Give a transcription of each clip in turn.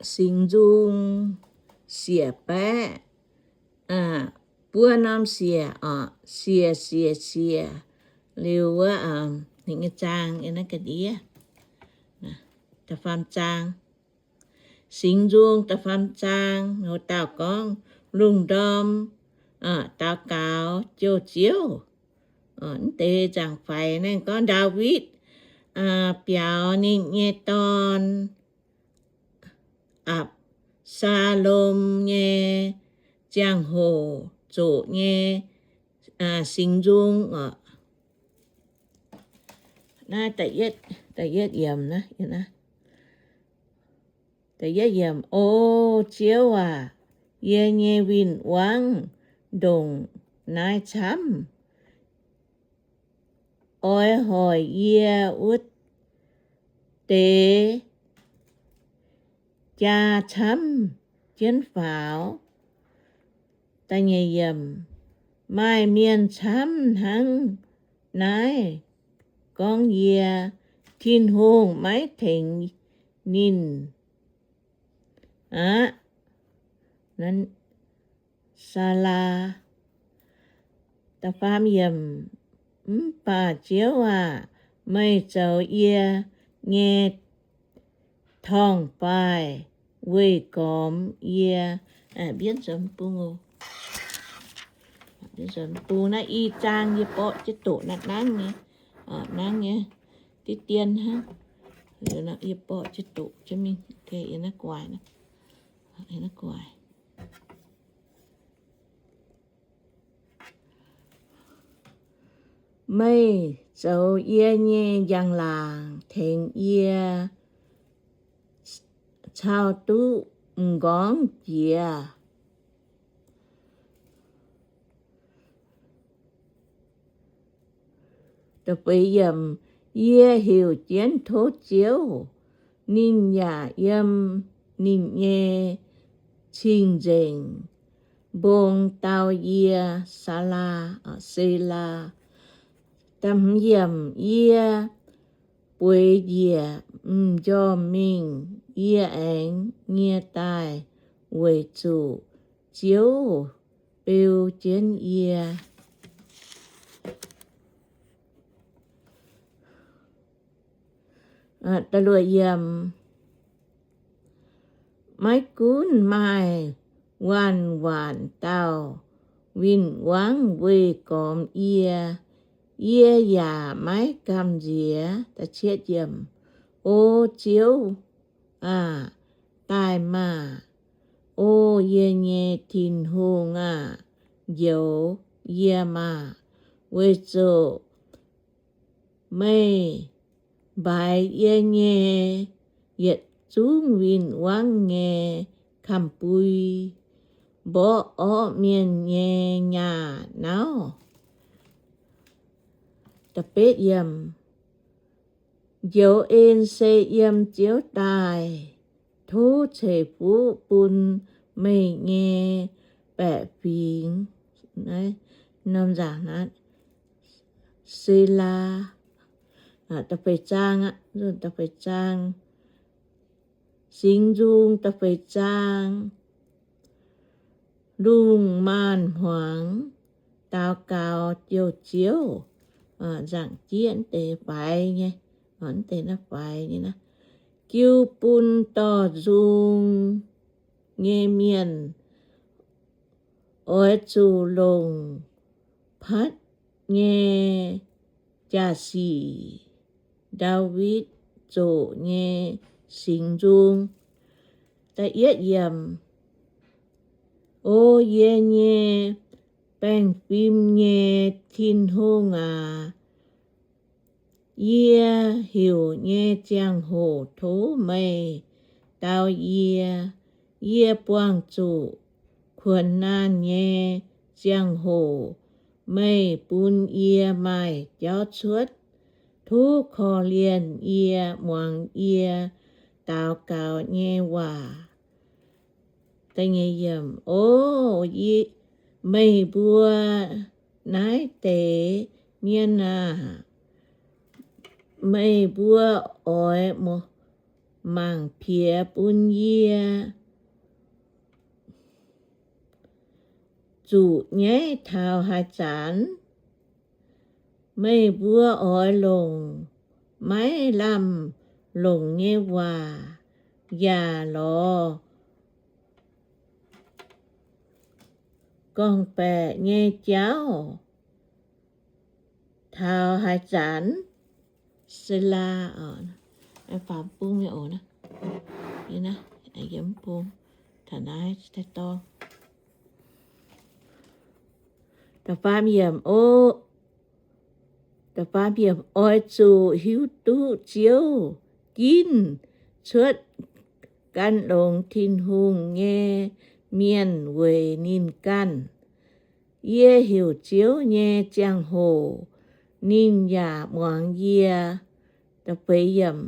singx nzung siec baeqv, buo norm siec oc, siec siec siec liuz wuov, ninh nyei zaang yiem naaiv ga'ndiev, da'faam zaang. Singx nzung da'faam zaang, dauh gorngv lungh ndorm daux gaux jouh Ziouv. Mv deix nzaangc faix naaiv gorngv Ndaawitv biaux ninh nyei dorn, Apc^saa^lom nyei ziangh hoc zoqc nyei singx nzung oc. Naaiv da'yietv yiemc, O Ziouv aac, yie nyei win-wangv ndongc naaiv camv. Oix hoic yie wuov deix jaa camv jienv faaux. Maaih mienh camv hnangv naaiv gorngv yie, Tin-Hungh maiv tengx ninh aqv. Saalaa. Mv baac Ziouv aah! Meih zoux yie nyei torngv-baaih weih gormx yie. Bung naaiv i zaang yie borqv jienv doqc naaiv nangv nyei, nangv nyei diqv dien hnangv. Yie borqv jienv doqc jienv mingh, naaiv guaax, naaiv guaax. Meih zoux yie nyei njang-laangc tengx yie cau duqv m'nqorngv jiex. Yie heuc jienv tov Ziouv, ninh yaac yiem ninh nyei cing-nzengc mbong dau yie. Saalaa, Selaa. Yie bueix njiec m'njormh mingh, yie aengx nyie daaih weic zuqc Ziouv beu jienv yie. Maiv gunv maaih waanc-waanc dauh win-wangv weih gormx yie, yie yaac maiv gamh nziex. O Ziouv aah! Daaih maah! O yie nyei Tin-Hungh aah! Njoux yie maah! Weic zuqc meih mbaix yie nyei yietc zungv win-wangv nyei kamx-bui, mborqv orqv mienh nyei nyaah nauv. Njoux en se yiem Ziouv daaih. Tov ceix fuqv bun meih nyei baeqc fingx. Selaa. Da'feix zaang, da'feix zaang. Singx Nzung da'feix zaang. Lungh maanz hmuangx daux gaux jouh Ziouv. Nzaangc jieqv deix faix nyei, deix naaiv faix nyei naaiv. Jiu bun dorh nzung nyei mienh oix zuqc longc patv nyei jaa-sic, Ndaawitv zoqc nyei singx nzung. O yie nyei baengh fim nyei Tin-Hungh aac, yie heuc nyei ziangh hoc tov meih dau yie. Yie buangh zuqc kuonx naanh nyei ziangh hoc meih bun yie maaih jauv cuotv. Tov korv-lienh yie, muangx yie daux gaux nyei waac. O meih mbuo naaiv deix mienh aah! Meih mbuo oix mangc piex bun yie zuqc nyaiv taux haaix zanc. Meih mbuo oix longc maiv lamh longc nyei waac yaac lorz gorngv-baeqc nyei jauv taux haaix zanc? Selaa. Faam bung nyei oc. Yiem bung taux naaiv daaih dorng. Da'faam yiemc, o, da'faam yiemc, oix zuqc hiuv duqv Ziouv ginv cuotv gan longx Tin-Hungh nyei mienh weic ninh ganh. Yie heuc Ziouv nyei ziangh hoc, ninh yaac muangx yie. Da'feix yiemc,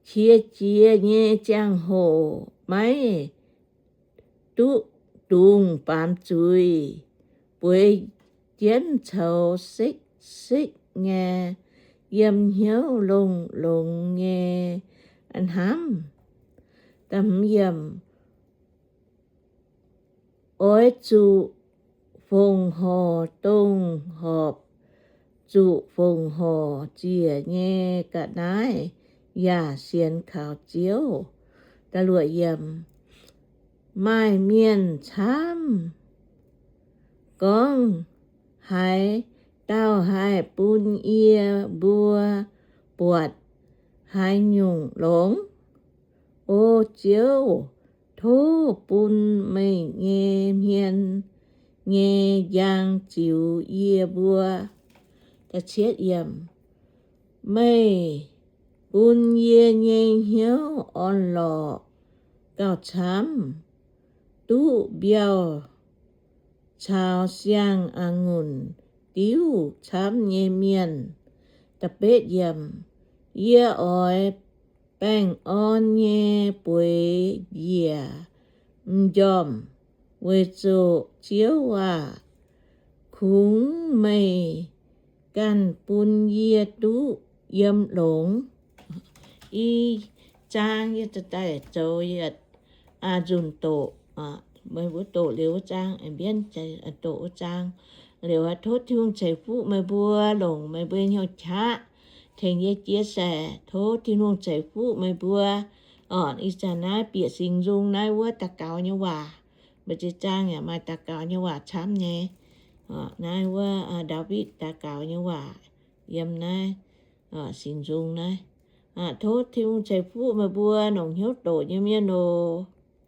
qiex jiez nyei ziangh hoc maiv duqv dungz baamz zuiz, bueix jienv coux sekv-sekv nyei, yiem hnyouv longx-longx nyei hnamv. Da'hmz yiemc, oix zuqc fongc horc dongh horpc zuqc fongc horc ziec nyei ga'naaiv yaac sienx kaux Ziouv. Da'luoqc yiemc, maaih mienh camv gorngv, haaix dauh haih bun yie mbuo buatc haaix nyungc longx? O Ziouv, tov bun meih nyei hmien nyei njang ziux yie mbuo. Meih bun yie nyei hnyouv orn-lorqc gauh camv, duqv mbiauh caux siang-a'ngunc diuv camv nyei mienh. Da'betv yiemc, yie oix baengh orn nyei bueix njiec m'njormh weic zuqc Ziouv aah, kungx meih ganh bun yie duqv yiem longx. Ih zaang yie daaih zoux yietc nzunc doqc. Meih mbuo doqc liuz wuov zaang, mbienv doqc wuov zaang liuz, tov Tin-Hungh ceix fuqv meih mbuo, longc meih mbuo hnyouv qaqv tengx yie chia sẻ. Tov Tin-Hungh ceix fuqv meih mbuo. Orqc, ih zanc naaiv bieqc Singx Nzung naaiv wuov daux gaux nyei waac. Mbuo ziex zaang yaac maaih daux gaux nyei waac camv nyei. Naaiv wuov Ndaawitv daux gaux nyei waac yiem naaiv Singx Nzung naaiv. Tov Tin-Hungh ceix fuqv meih mbuo longc hnyouv doqc nyei mienh oc.